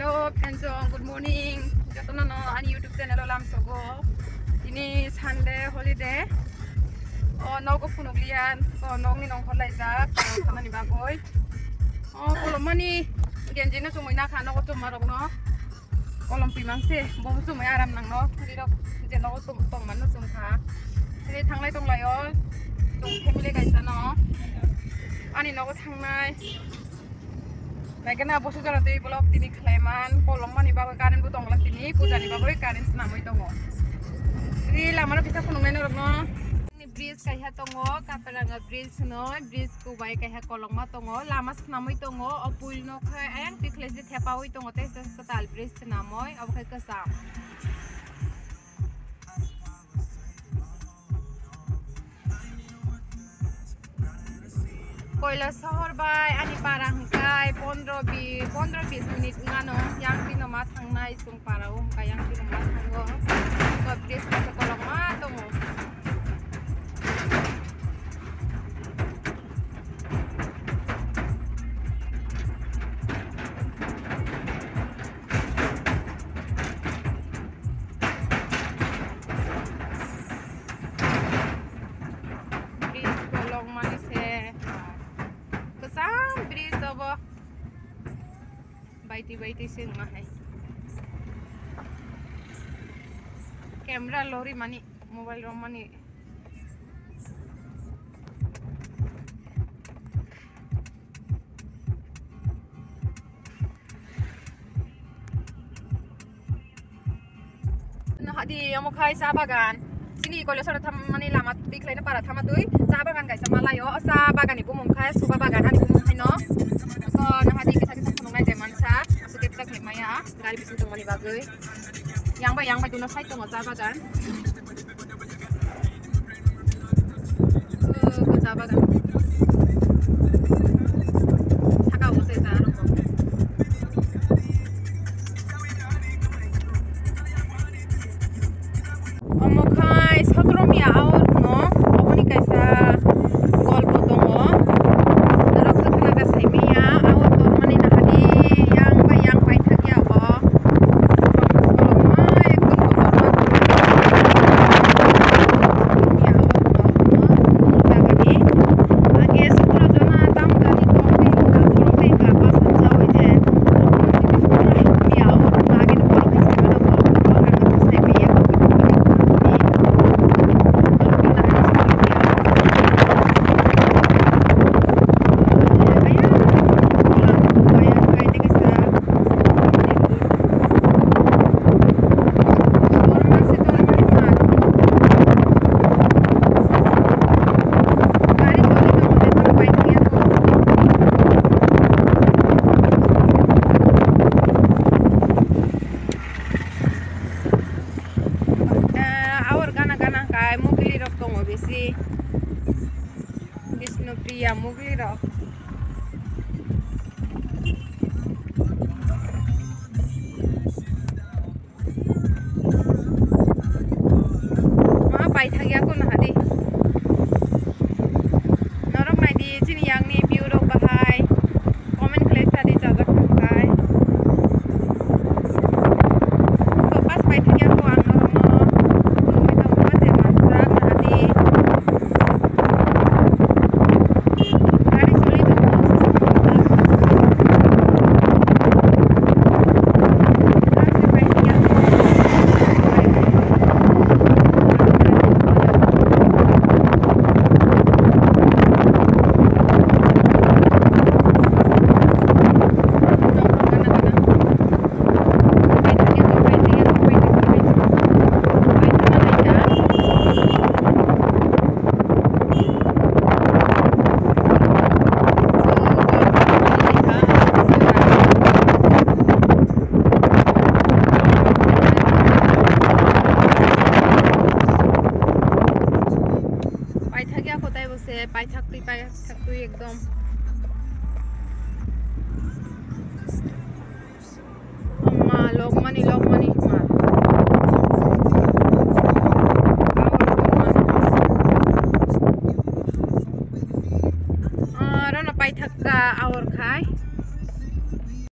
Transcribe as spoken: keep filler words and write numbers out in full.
Hello, friends, good morning. Jotono no ani YouTube channel o lamsogo. Tini Sunday holiday. O nogo phunukliya, o nokni nongkhor laijak, thanani bagwi. O kolomani genji no chumui nakha nogo chuma rokno. Kolom pimang se, bo chumui aram nangno, khuri rok je nogo tong-, tongmano chumkha. Tini thanglai tonglai o, chwng family kaisa no. Ani nogo thangnai. Naikhe na boso jora tei vlog tini khlaiman, kolom mani bagwi current bo tongla tini, puja ni bagwi current swnamwi tongo. Tini lama no kisa phunuknai norokno. Bridge kaiha tongo, Kaperanga bridge hinoi, bridge kubai kaiha kolokma tongo, lama swnamwi tongo, o puil no khe ayang tikhlai se thepaui tongo, tei se kwtal bridge swnamwi, obo khe kwcham. Koilasohor bai ani para hwnkhe pondro bi-, pondro bis minute wngano, yang tino ma thangnai chwng para o hwnkha, yang tino ma thango. Bridge kaisa kolokma tongo. Bridge kolokmani se. Kwcham bridge obo. Baiti baiti se wngma hai. Camera lori mani, mobile rok mani. Nahadi omo khai cha bagan. Chini college oro tham mani lama twi khlaina para thama twi cha bagan kaisa ma laio. O cha bagan ni bumung khai suga bagan ani bumung khai no. Ko nahadi kisa kisa phunuk nai de mansa. Asuk kisa khai maya. Gari bising tong mani bagwi. Yang bai yang bai duno side tongo cha bagan. O cha bagan.